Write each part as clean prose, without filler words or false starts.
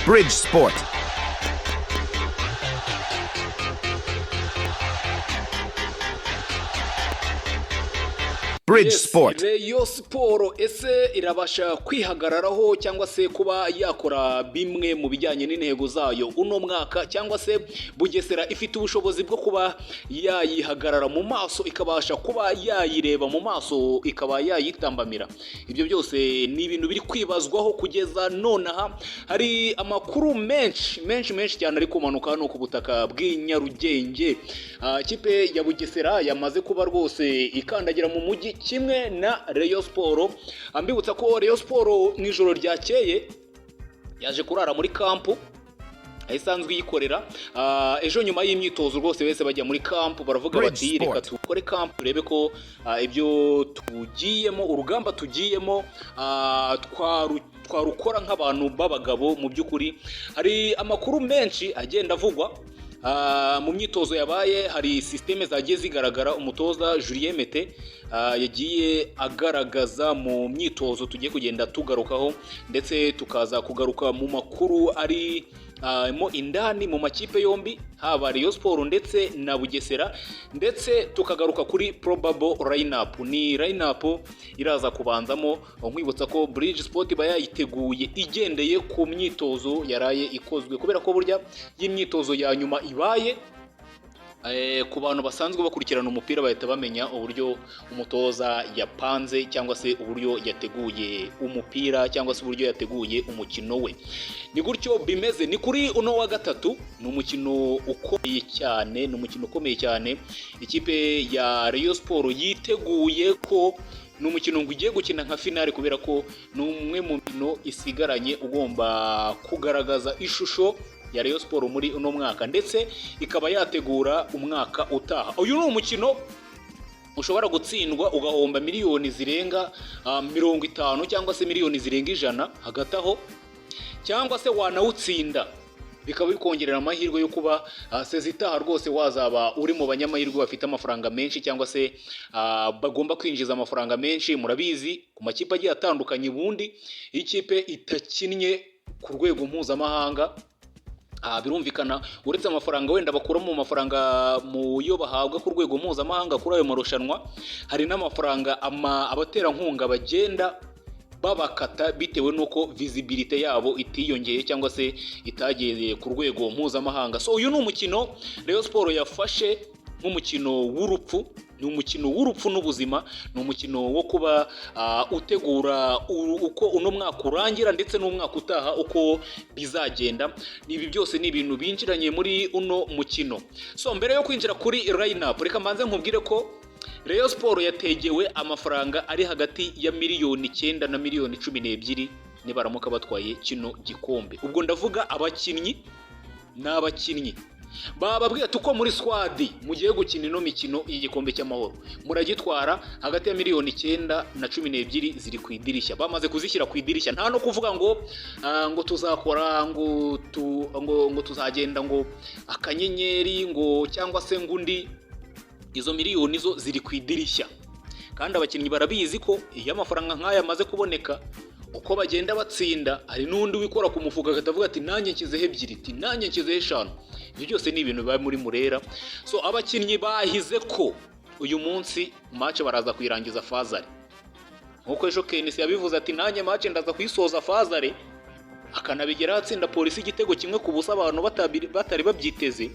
Bridge Sport. Bridge Yes, Sport. Rayon Sport ese irabasha kwihagararaho cyangwa se kuba yakora bimwe mu bijyanye n'intego zayo uno mwaka, cyangwa se Bugesera ifite ubushobozi bwo kuba yayihagarara mu maso, ikabasha kuba yayireba mu maso, ikaba yayitambamira? Ibyo byose ni ibintu biri kwibazwaho kugeza nonaha. Hari amakuru menshi menshi menshi cyane ari kumanuka hano ku butaka bw'i Nyarugenge. Ikipe ya Bugesera yamaze kuba rwose ikandagira mu mujyi kimwe na Rayon Sport. Ambibutsa ko Rayon Sport mu ijoro ryakeye yaje kurara muri kampu aho isanzwe iyikorera. Ejo nyuma y'imyitozo rwose bese bajya muri kampu, baravuga Bridge bati reka Sport. dukore kampu turebe ko ibyo tugiyemo, urugamba tugiyemo, twarukora nk'abantu b'abagabo. Mu by'ukuri hari amakuru menshi agenda avugwa. Mu myitozo yabaye hari système zagiye zigaragara, umutoza Julien Mete yagiye agaragaza mu myitozo tugiye kugenda tugarukaho, ndetse tukaza kugaruka mu makuru ari mo indani mu makipe yombi, haba Rayon Sport ndetse na Bugesera, ndetse tukagaruka kuri probable lineup. Ni lineup iraza kubanzamo. Nkwibutsa ko Bridge Sport iba yayiteguye igendeye ku myitozo yaraye ikozwe, kubera ko burya y'imyitozo ya nyuma ibaye, ku bantu basanzwe bakurikirana umupira bahita bamenya uburyo umutoza yapanze, cyangwa se uburyo yateguye umupira, cyangwa se uburyo yateguye umukino we. Ni gutyo bimeze. Ni kuri uno wa gatatu, ni umukino ukomeye cyane, ni umukino ukomeye cyane. Ikipe ya Rayon Sport yiteguye ko ni umukino ngo ugiye gukina nka finale, kubera ko ni umwe mu mikino isigaranye ugomba kugaragaza ishusho ya Rayon Sport muri uno mwaka, ndetse ikaba yategura umwaka utaha. Uyu ni umukino ushobora gutsindwa ugahomba miliyoni zirenga 50 cyangwa se miliyoni zirenga 100 hagati aho, cyangwa se wanawutsinda bikaba bikongerera amahirwe yo kuba saison itaha rwose wazaba uri mu banyamahirwe bafite amafaranga menshi, cyangwa se bagomba kwinjiza amafaranga menshi. Murabizi, ku makipe agiye atandukanye, ubundi iyo ikipe itakinnye ku rwego mpuzamahanga, birumvikana uretse amafaranga wenda bakura mu mafaranga mu yo bahabwa ku rwego mpuzamahanga kuri ayo marushanwa, hari n'amafaranga abaterankunga bagenda babakata bitewe n'uko visibility yabo itiyongeye cyangwa se itageze ku rwego mpuzamahanga. So uyu ni umukino Rayon Sport yafashe nk'umukino w'urupfu, ni umukino w'urupfu n'ubuzima, ni umukino wo kuba utegura uko uno mwaka urangira ndetse n'umwaka utaha uko bizagenda. Ibi byose ni ibintu binjiranye muri uno mukino. So mbere yo kwinjira kuri line up, reka mbanze nkubwire ko Rayon Sport yategewe amafaranga ari hagati ya miliyoni 9 na miliyoni 12 nibaramuka batwaye kino gikombe. Ubwo ndavuga abakinnyi, ni abakinnyi bababwiye ati uko muri squad mugiye gukina ino mikino y'igikombe cy'amahoro muragitwara, hagati ya miliyoni 9 na 12 ziri ku idirishya, bamaze kuzishyira ku idirishya. Nta no kuvuga ngo ngo tuzakora ngo tu, ngo tuzagenda ngo akanyenyeri ngo cyangwa se ngo undi. Izo miliyoni zo ziri ku idirishya, kandi abakinnyi barabizi ko iyo amafaranga nk'aya amaze kuboneka, uko bagenda batsinda, hari n'undi wikora ku mufuka agahita avuga ati nanjye nshyizeho ebyiri, ati nanjye nshyizeho eshanu. Ibyo byose ni ibintu biba muri Murera. So abakinnyi bahize ko uyu munsi match baraza kuyirangiza fazare, nk'uko ejo KNC yabivuze ati nanjye match ndaza kuyisoza fazare, akanabigeraho atsinda Polisi igitego 1-0 abantu batari babyiteze.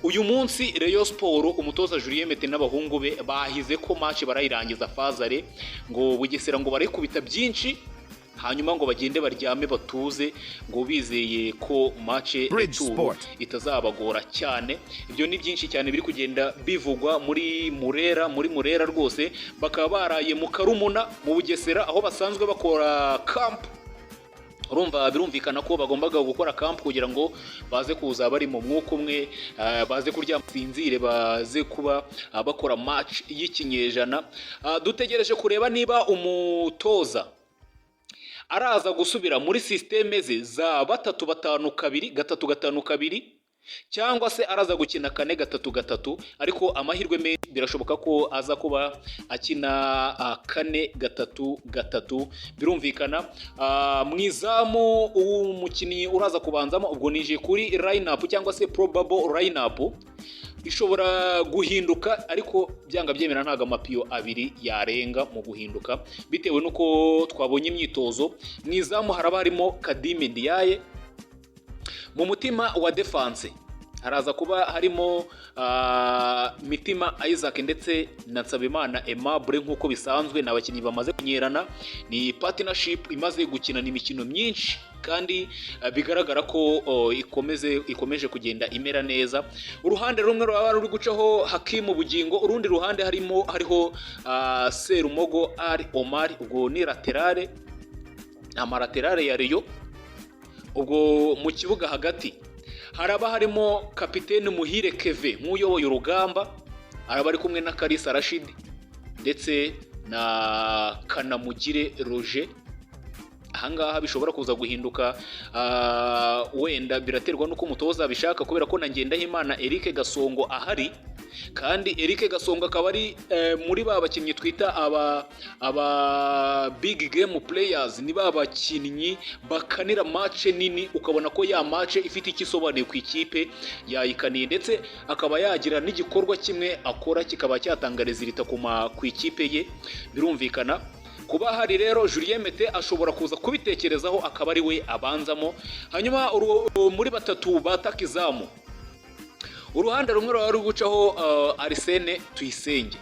Uyu munsi Rayon Sport, umutoza Julien Mete n'abahungu be bahize ko match barayirangiza fazare, ngo Bugesera ngo barayikubita byinshi, hanyuma ngo bagende baryame batuze, ngo bizeye ko match Bridge retour Sport. itazabagora cyane. Ibyo ni byinshi cyane biri kugenda bivugwa muri Murera. Muri Murera rwose bakaba baraye mu Karumuna mu Bugesera aho basanzwe bakora camp. Urumva birumvikana ko bagombaga gukora camp kugira ngo baze kuza bari mu mwuka umwe, baze kuryama sinzire, baze kuba bakora match y'ikinyejana. Dutegereje kureba niba umutoza araza gusubira muri système ze za 3-5-2, 3-5-2. cyangwa se araza gukina 4-3-3, ariko amahirwe menshi birashoboka ko aza kuba akina 4-3-3. Birumvikana, mu izamu umukinnyi uraza kubanzamo, ubwo nije kuri line up cyangwa se probable line up, ishobora guhinduka, ariko byanga byemera ntabwo amapiyo abiri yarenga mu guhinduka bitewe n'uko twabonye imyitozo. Mu izamu haraba harimo Khadime Ndiaye. Mu mutima wa defense haraza kuba harimo Mitima Isaac ndetse na Nsabimana Aimable. Nk'uko bisanzwe, ni abakinnyi bamaze kumenyerana, ni partnership imaze gukinana imikino myinshi kandi bigaragara ko ikomeje kugenda imera neza. Uruhande rumwe ruraba ruri gucaho Hakimu Bugingo, urundi ruhande hariho Serumogo Ali Omar, ubwo ni latéral, amalatéral ya Rayon. Ubwo mu kibuga hagati haraba harimo kapiteni Muhire Keve nk'uyoboye urugamba, araba ari kumwe na Kalisa Rashid ndetse na Kanamugire Roger. Ahangaha bishobora kuza guhinduka, wenda biraterwa n'uko umutoza abishaka, kubera ko na Ngendahimana Eric Gasongo ahari, kandi Eric Gasongo akaba ari muri ba bakinnyi twita aba big game players, ni ba bakinnyi bakanira match nini, ukabona ko ya match ifite icyo isobanuye ku ikipe yayikaniye, ndetse akaba yagira n'igikorwa kimwe akora kikaba cyatanga résultat ku ikipe ye. Birumvikana, kuba hari rero Julien Mete ashobora kuza kubitekerezaho akaba ari we abanzamo. Hanyuma muri batatu bataka izamu, uruhande rumwe rwaba ruri gucaho Arsene Tuyisenge,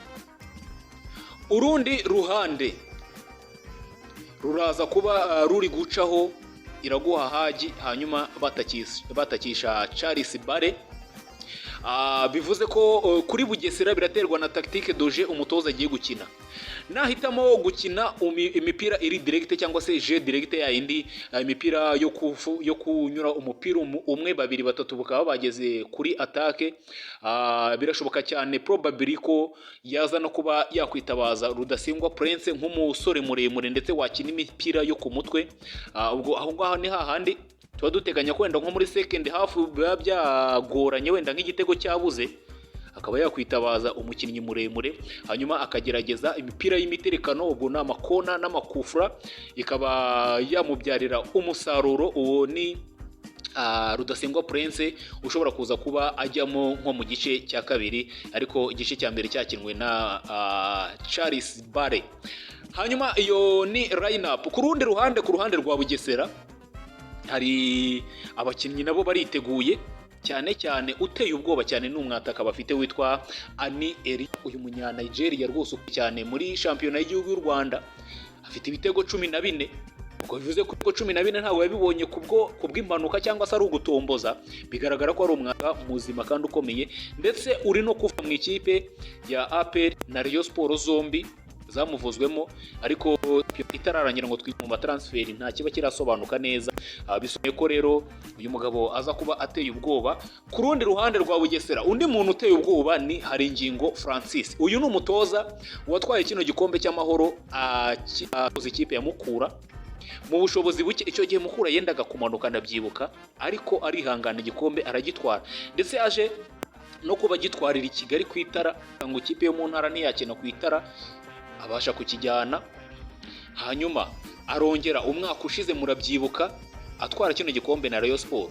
urundi ruhande ruraza kuba ruri gucaho Iraguha Haji, hanyuma batakisha Charles Bare. Bivuze ko kuri Bugesera biraterwa na tactique de jeu umutoza agiye gukina. Nahitamo gukina imipira iri direct cyangwa se jeu direct, ya yindi imipira yo kunyura umupira umwe, babiri, batatu, bukaba bageze kuri attaque, birashoboka cyane, probably, ko yaza no kuba yakwitabaza Rudasingwa Prince nk'umusore muremure ndetse wakina imipira yo ku mutwe. Ubwo aho ngaho ni hahandi tuba duteganya ko wenda nko muri second half biba byagoranye, wenda nk'igitego cyabuze, akaba yakwitabaza umukinnyi muremure, hanyuma akagerageza imipira y'imiterekano, ubwo ni amakona n'amakufra, ikaba yamubyarira umusaruro. Uwo ni Rudasingwa Prince ushobora kuza kuba ajyamo nko mu gice cya kabiri, ariko igice cya mbere cyakinwe na Charles Bare. Hanyuma iyo ni line up. Ku rundi ruhande, ku ruhande rwa Bugesera, hari abakinnyi nabo bariteguye cyane cyane. Uteye ubwoba cyane ni umwataka bafite witwa Ani Eri, uyu munya Nigeria rwose cyane muri shampiyona y'igihugu y'u Rwanda, afite ibitego 14. Ubwo bivuze ko ibitego 14 ntabwo yabibonye kubw'impanuka cyangwa se ari ugutomboza, bigaragara ko ari umwaka muzima kandi ukomeye, ndetse uri no kuva mu ikipe ya APR na Rayon Sport zombi zamuvuzwemo, ariko itararangira ngo twite mu matransfer, nta kiba kirasobanuka neza. Bisobanuye ko rero uyu mugabo aza kuba ateye ubwoba. Ku rundi ruhande rwa Bugesera, undi muntu uteye ubwoba ni Haringingo Francis. Uyu ni umutoza watwaye kino gikombe cy'Amahoro atoza ikipe ya Mukura mu bushobozi buke. Icyo gihe Mukura yendaga kumanuka, ndabyibuka, ariko arihangana igikombe aragitwara, ndetse aje no kuba agitwarira i Kigali ku itara, ngo ikipe yo mu ntara ntiyakina ku itara, abasha kukijyana. Hanyuma arongera umwaka ushize, murabyibuka, atwara kino gikombe na Rayon Sport.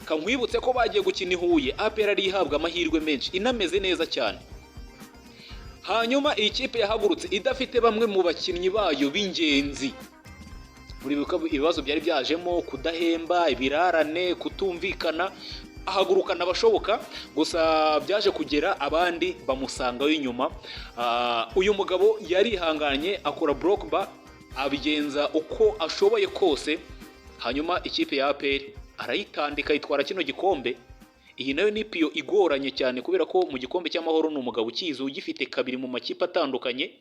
Kankwibutse ko bagiye gukina i Huye, APR ari ihabwa amahirwe menshi, inameze neza cyane. Hanyuma iyi kipe yahagurutse idafite bamwe mu bakinnyi bayo b'ingenzi. Muribuka ibibazo byari byajemo, kudahemba, ibirarane, kutumvikana, ahagurukana abashoboka gusa, byaje kugera abandi bamusangayo inyuma. Uyu mugabo yarihanganye, akora bloc bas, abigenza uko ashoboye kose, hanyuma ikipe ya APR arayitandika, yitwara kino gikombe. Iyi nayo ni piyo igoranye cyane, kubera ko mu gikombe cy'Amahoro ni umugabo ukizi, ugifite kabiri mu makipe atandukanye,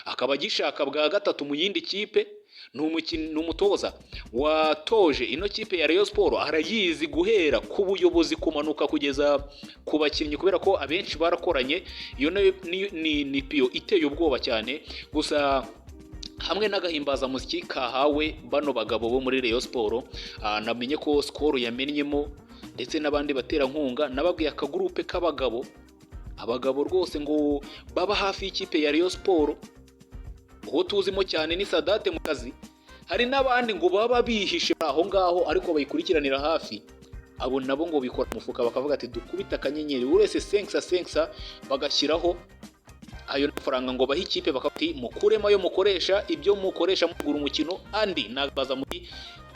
akaba agishaka bwa gatatu mu yindi kipe. Ni umutoza watoje ino kipe ya Rayon Sport, arayizi guhera ku buyobozi kumanuka kugeza ku bakinnyi, kubera ko abenshi barakoranye. Iyo nayo ni piyo iteye ubwoba cyane. Gusa hamwe n'agahimbazamusyi kahawe bano bagabo bo muri Rayon Sport, namenye ko Skol yamennyemo. ndetse n'abandi baterankunga. Nababwiye akagurupe k'abagabo, abagabo rwose ngo baba hafi y'ikipe ya Rayon Sport. Uwo tuzimo cyane ni Sadate mu kazi. Hari n'abandi ngo baba bihishe aho ngaho ariko bayikurikiranira hafi. Abo nabo ngo bikora umufuka, bakavuga ati: "Dukubite akanyenyeri buri wese senkisa senkisa," bagashyiraho ayo mafaranga ngo bahe ikipe, bakavuga ati: "Mukuremo ayo mukoresha, ibyo mukoresha mugura umukino, andi nabaza muri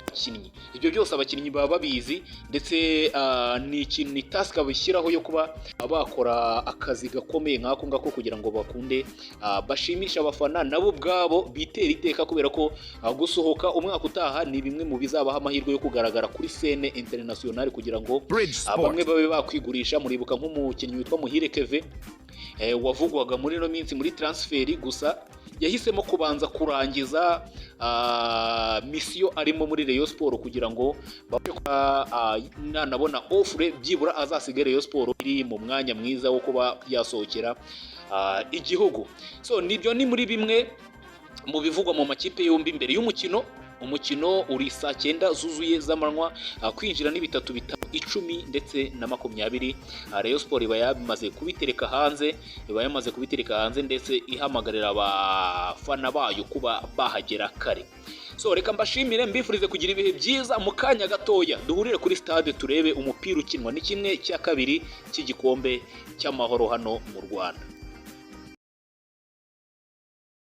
abakinnyi." Ibyo byose abakinnyi baba babizi, ndetse ni ikintu, ni task bashyiraho yo kuba bakora akazi gakomeye nk'ako ngako kugira ngo bakunde bashimishe abafana, nabo ubwabo bitera iteka, kubera ko gusohoka umwaka utaha ni bimwe mu bizabaha amahirwe yo kugaragara kuri scène internationale kugira ngo Bridge Sport. bamwe babe bakwigurisha. Muribuka nk'umukinnyi witwa Muhire Keve wavugwaga muri ino minsi muri transfer, gusa yahisemo kubanza kurangiza mission arimo muri Rayon Sport kugira ngo babashe kuba nanabona offre byibura azasiga Rayon Sport iri mu mwanya mwiza wo kuba yasohokera igihugu. So nibyo, ni muri bimwe mu bivugwa mu makipe yombi mbere y'umukino. Umukino uri saa 9 zuzuye z'amanywa, kwinjira ni bitatu, bitanu, 10 ndetse na 20. Rayon Sport iba yamaze kubitereka hanze, iba yamaze kubitereka hanze, ndetse ihamagarira abafana bayo kuba bahagera kare. So reka mbashimire, mbifurize kugira ibihe byiza. Mu kanya gatoya duhurire kuri stade turebe umupira ukinwa, ni 1/2 cy'igikombe cy'amahoro hano mu Rwanda.